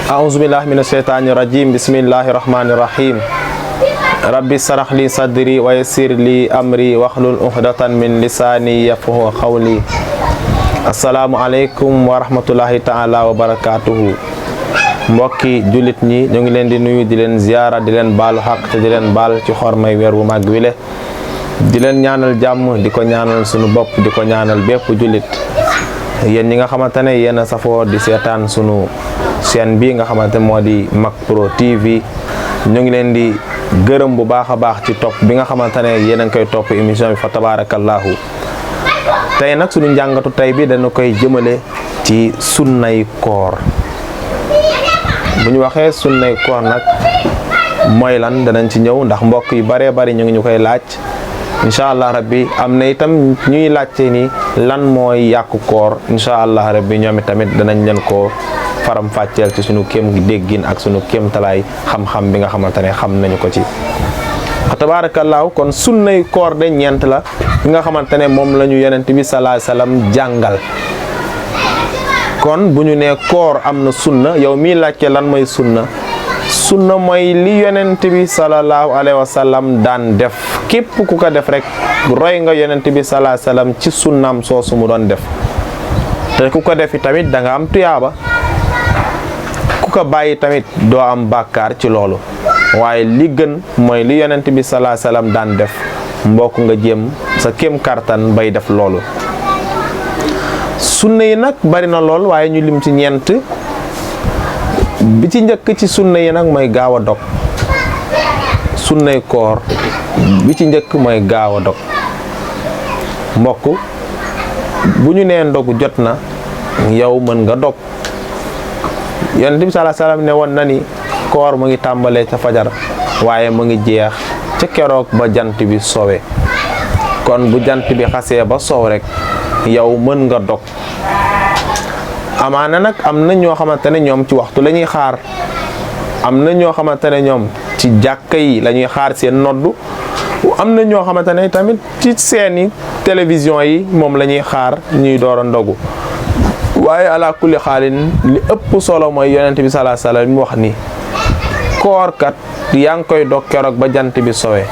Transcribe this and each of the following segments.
A'udzubillahi minasyaitonirrajim. Bismillahirrahmanirrahim. Rabbi shrah li sadri wa yassir li amri wahlul 'uqdatan min lisani yafqahu qawli. Assalamualaikum warahmatullahi ta'ala wabarakatuh. Mbokki julit ñi ñu ngi leen di nuyu di leen ziyaara di leen baalu xaq te di leen baal ci xormay weer bu mag wile di leen ñaanal jàmm di ko ñaanal sunu bopp di ko ñaanal bépp julit. Yéen ñi nga xamante ne yéen a safoo di seetaan sunu chaîne bi nga xamante moo di MacPro TV ñu ngi leen di gërëm bu baax a baax ci topp bi nga xamante ne yéen a ngi koy topp émission bi fa tabarakallahu. tey nag sunu njàngatu tey bi dañu koy jëmale ci sunnay koor. bu ñu waxee sunnay koor nag mooy lan danañ ci ñëw ndax mbokk yu baree bari ñu ngi ñu koy laaj. incha allah rabbi am na itam ñuy laajte ni lan mooy yàqu koor incha allah rabbi ñoom tamit danañ leen ko faram fàcceel ci sunu kéem déggin ak sunu kéem talaay xam-xam bi nga xamante ne xam nañu ko ci. tabaarakallaahu kon sunnay koor de ñeent la bi nga xamante ne moom la ñu yonent bi sallallahu alayhi wasallam jàngal. kon bu ñu nee koor am na sunna yow mii laajte lan mooy sunna. sunna mooy li yonent bi sallallahu alayhi wa sallam daan def képp ku ko def rek roy nga yonent bi sallallahu alayhi wa sallam ci sunnaam soosu mu doon def te ku ko defi tamit da nga am tuyaaba ku ko bàyyi tamit doo am bàkkaar ci loolu waaye li gën mooy li yonent bi sallallahu alayhi wa sallam daan def mbokk nga jéem sa kéem kartan bay def loolu. sunna yi nag bari na lool waaye ñu lim ci ñeent. bi ci njëkk ci sunna yi nag mooy gaaw a dog sunnay koor bi ci njëkk mooy gaaw a dog mbokk bu ñu nee ndogu jot na yow mën nga dog yonent bi sallallahu alayhi wasallam ne woon na ni koor mu ngi tàmbalee ca fajar waaye mu ngi jeex ca keroog ba jant bi sowe kon bu jant bi xasee ba sow rek yow mën nga dog. amaana nag am na ñoo xamante ne ñoom ci waxtu la ñuy xaar am na ñoo xamante ne ñoom ci jàkka yi la ñuy xaar seen noddu am na ñoo xamante ne tamit ci seeni télévision yi moom la ñuy xaar ñuy door a ndogu waaye ala kulli xaalin li ëpp solo mooy yonent bi sallallahu alayhi wasallam mu wax ni koorkat yaa ngi koy dog keroog ba jant bi sowe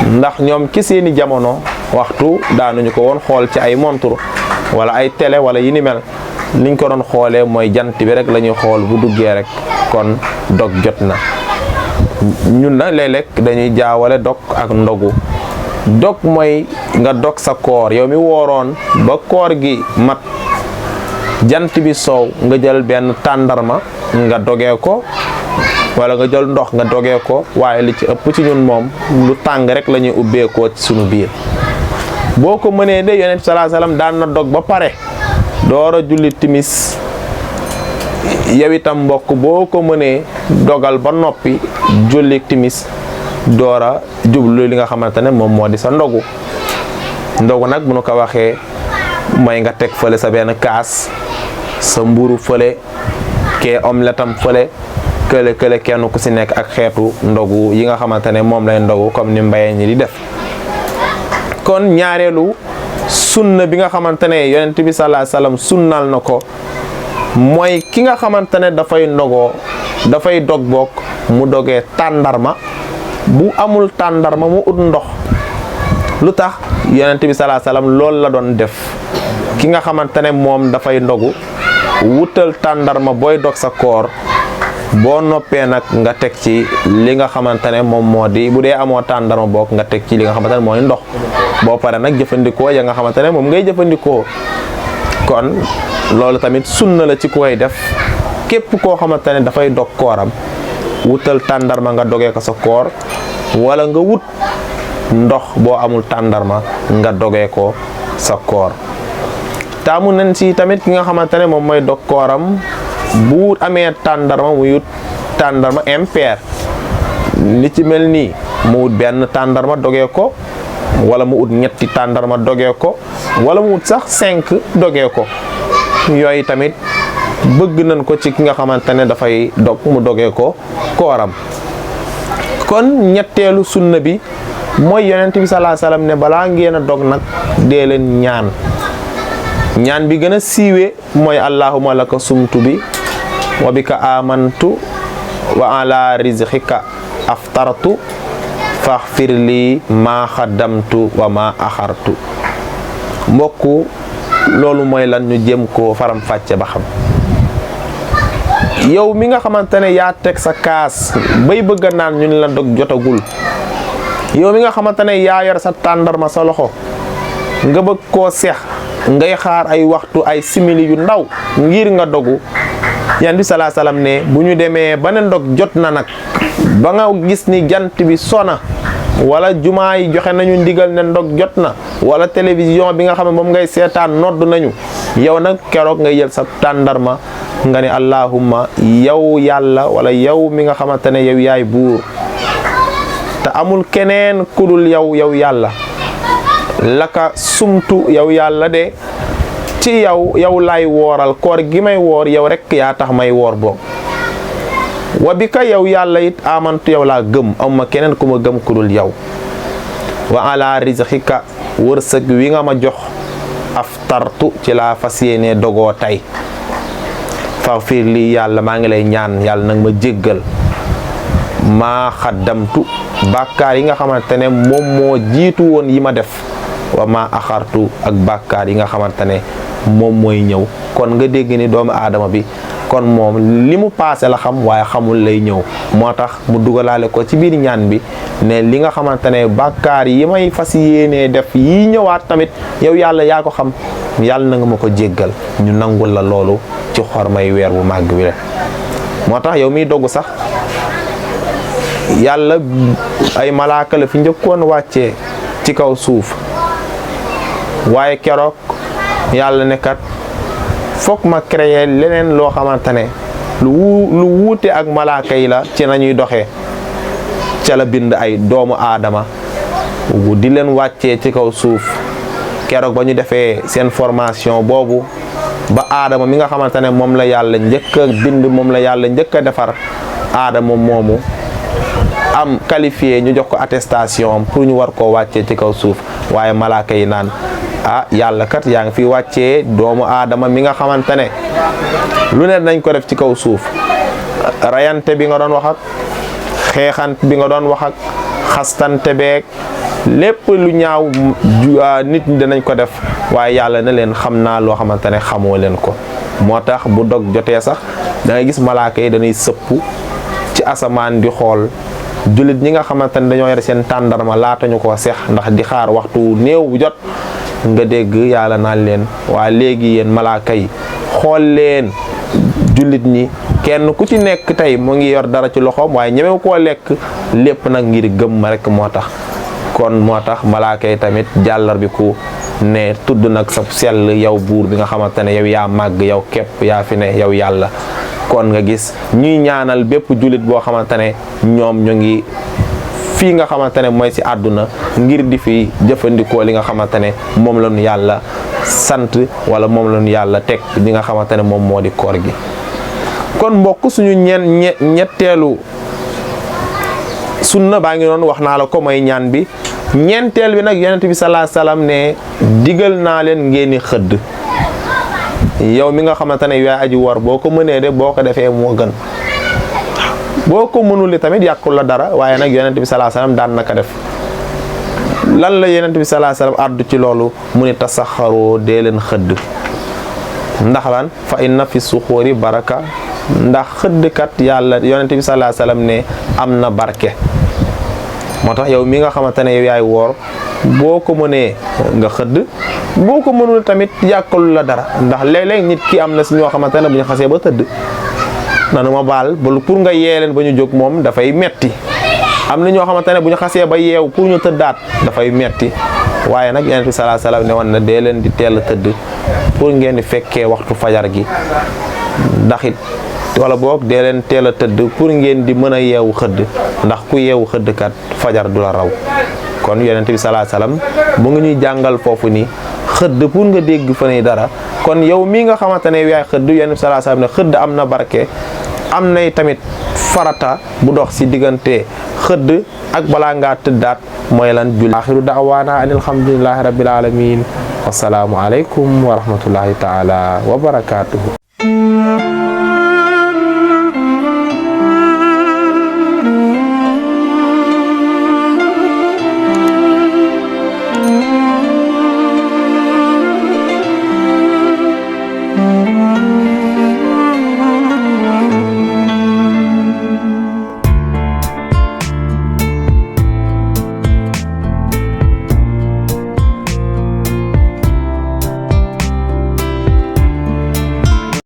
ndax ñoom ci seeni jamono waxtu daanuñu ko woon xool ci ay montre wala ay télé wala yi ni mel. niñ ko doon xoolee mooy jant bi rek la ñuy xool bu duggee rek kon dog jot na ñun na léeg-léeg dañuy jaawale dog ak ndogu dog mooy nga dog sa koor yow mi wooroon ba koor gi mat jant bi soow nga jël benn tàndarma nga dogee ko wala nga jël ndox nga dogee ko waaye li ci ëpp ci ñun moom lu tàng rek la ñuy ubbeekoo ci sunu biir boo ko mënee de yonent sallallahu alayhi wasallam daan na dog ba pare doora julli timis yow itam mbokk boo ko mënee dogal ba noppi julli timis doora jublu li nga xamante ne moom moo di sa ndogu nag bu nu ko waxee mooy nga teg fële sa benn kaas sa mburu fële kee omelette am fële kële kenn ku si nekk ak xeetu ndogu yi nga xamante ne moom lay ndogu comme ni mbayee ñi di def. kon ñaareelu sunna bi nga xamante ne yonent bi sallallahu alayhi wasallam sunnal na ko mooy ki nga xamante ne dafay ndogoo dafay dog bokk mu dogee tàndarma bu amul tàndarma mu ut ndox lu tax yonent bi sallallahu alayhi wasallam loolu la doon def ki nga xamante ne moom dafay ndogu wutal tàndarma booy dog sa koor boo noppee nag nga teg ci li nga xamante ne moom moo di bu dee amoo tàndarma bokk nga teg ci li nga xamante ne mooy ndox boo pare nag jëfandikoo ya nga xamante ne moom ngay jëfandikoo kon loolu tamit sunna la ci koy def képp koo xamante ne dafay dog kooram wutal tàndarma nga dogee ko sa koor wala nga wut ndox boo amul tàndarma nga dogee ko sa koor. taamu nañ ci tamit ki nga xamante ne moom mooy dog kooram bu amee tàndarma mu wut tàndarma impair li ci mel nii mu wut benn tàndarma dogee ko wala mu ut ñetti tàndarma dogee ko wala mu ut sax 5 dogee ko yooyu tamit bëgg nañ ko ci ki nga xamante ne dafay dog mu dogee ko kooram. kon ñetteelu sunna bi mooy yonent bi sallallahu alayhi wasallam ne balaa ngeen a dog nag dee leen ñaan bi gën a siiwee mooy allahumma laka sumtu bi wa bika amantu wa ala rizqika aftartu faghfir li ma xaddamtu wa ma axartu. mbokk loolu mooy lan ñu jëm koo faram fàcce ba xam. yow mi nga xamante ne yaa teg sa kaas bay bëgg a naan ñu ne la dog jotagul, yow mi nga xamante ne yaa yor sa tàndarma sa loxo nga bëgg koo seex ngay xaar ay waxtu ay simili yu ndaw ngir nga dogu, Yonent bi salaa salaam ne bu ñu demee ba ne ndog jot na nag ba nga gis ni jant bi sona wala jumaa yi joxe nañu ndigal ne ndog jot na wala télévision bi nga xam ne moom ngay seetaan nodd nañu, yow nag keroog ngay jël sa tàndarma nga ne allahumma yow yàlla wala yow mi nga xamante ne yow yaay buur te amul keneen kudul yow yàlla, laka sumtu yow yàlla de ci yow lay wooral koor gi may woor yow rek yaa tax may woor boobu. wa bi ka yow yàlla it amantu yow laa gëm, amuma keneen ku ma gëm kudul yow. wa ala rizqika wërsëg wi nga ma jox aftartu ci laa fas yéene dogoo tey. faghfir lii yàlla maa ngi lay ñaan yàlla nag ma jéggal maa xaddamtu bàkkaar yi nga xamante ne moom moo jiitu woon yi ma def, wa maa axartu ak bàkkaar yi nga xamante ne moom mooy ñëw. kon nga dégg ni doomu aadama bi kon moom li mu paase la xam waaye xamul lay ñëw, moo tax mu dugalaale ko ci biir ñaan bi ne li nga xamante ne bàkkaar yi may fas yéenee def yi ñëwaat tamit yow yàlla yaa ko xam, yàlla na nga ma ko jéggal. ñu nangul la loolu ci xormay weer bu màgg bi la. moo tax yow miy dogg sax yàlla ay malaaka la fi njëkkoon wàccee ci kaw suuf, waaye keroog yàlla ne kat fokk ma créer leneen loo xamante ne lu wuute ak malaaka yi la ci nañuy doxee. ca la bind ay doomu aadama di leen wàccee ci kaw suuf. keroog ba ñu defee seen formation boobu ba aadama mi nga xamante ne moom la yàlla njëkk a bind, moom la yàlla njëkk a defar, aadama moomu am qualifié ñu jox ko attestation pour ñu war koo wàccee ci kaw suuf. waaye malaaka yi naan yàlla kat yaa ngi fi wàccee doomu aadama mi nga xamante ne lu ne nañ ko def ci kaw suuf. rayante bi nga doon wax ak xeexante bi nga doon wax ak xastante beeg lépp lu ñaaw nit ñi dinañ ko def, waaye yàlla na leen xam naa loo xamante ne xamoo leen ko. moo tax bu dog jotee sax da ngay gis malaaka yi dañuy sëpp ci asamaan di xool jullit ñi nga xamante ne dañoo yore seen tàndarma laata ñu ko seex ndax di xaar waxtu néew bu jot, nga dégg yàlla naan leen waa léegi yéen malaaka yi xool leen jullit ñi kenn ku ci nekk tey mu ngi yor dara ci loxoom waaye ñemew koo lekk, lépp nag ngir gëm ma rek moo tax. kon moo tax malaaka yi tamit jàllar bi ku ne tudd nag sa sell yow buur bi nga xamante ne yow yaa màgg, yow képp yaa fi ne yow yàlla. kon nga gis ñuy ñaanal bépp jullit boo xamante ne ñoom ñu ngi fii nga xamante ne mooy ci àdduna ngir di fi jëfandikoo li nga xamante ne moom la ñu yàlla sant wala moom la ñu yàlla teg li nga xamante ne moom moo di koor gi. kon mbokk suñu ñetteelu sunna baa ngi noonu wax naa la ko mooy ñaan bi. ñeenteel bi nag Yonent bi salaa salaam ne digal naa leen ngeen di xëdd. yow mi nga xamante ne yaay aji war boo ko mënee de boo ko defee moo gën, boo ko mënuli tamit yàqul la dara, waaye nag Yonent bi salaa salaam daan na ko def. lan la Yonent bi salaa salaam àddu ci loolu mu ne tasaxaroo dee leen xëdd. ndax lan fa inna fi suxóori baraka, ndax xëddkat yàlla Yonent bi salaa salaam ne am na barke. moo tax yow mi nga xamante ne yow yaay woor boo ko mënee nga xëdd, boo ko mënul tamit yàqalu la dara, ndax léeg-léeg nit ki am na si ñoo xamante ne bu ñu xasee ba tëdd nanu ma baal ba pour nga yee leen ba ñu jóg moom dafay metti. am na ñoo xamante ne bu ñu xasee ba yeew pour ñu tëddaat dafay metti, waaye nag Yonent bi salaa salaam ne woon na dee leen di teel a tëdd pour ngeen di fekkee waxtu fajar gi, ndax it wala boog dee leen teel a tëdd pour ngeen di mën a yeewu xëdd, ndax ku yeewu xëddkat fajar du la raw. kon Yonent bi salaa salaam mu ngi ñuy jàngal foofu ni xëdd pour nga dégg fa ne dara. kon yow mii nga xamante ne yaay xëdd, Yonent bi salaa salaam ne xëdd am na barke, am nay tamit farata bu dox ci diggante xëdd ak balaa ngaa tëddaat mooy lan julli. axiru da'waana anil hamdulillahi rabbil alamin, wassalaamu aleykum wa rahmatullahi taala wa barakaatuhu.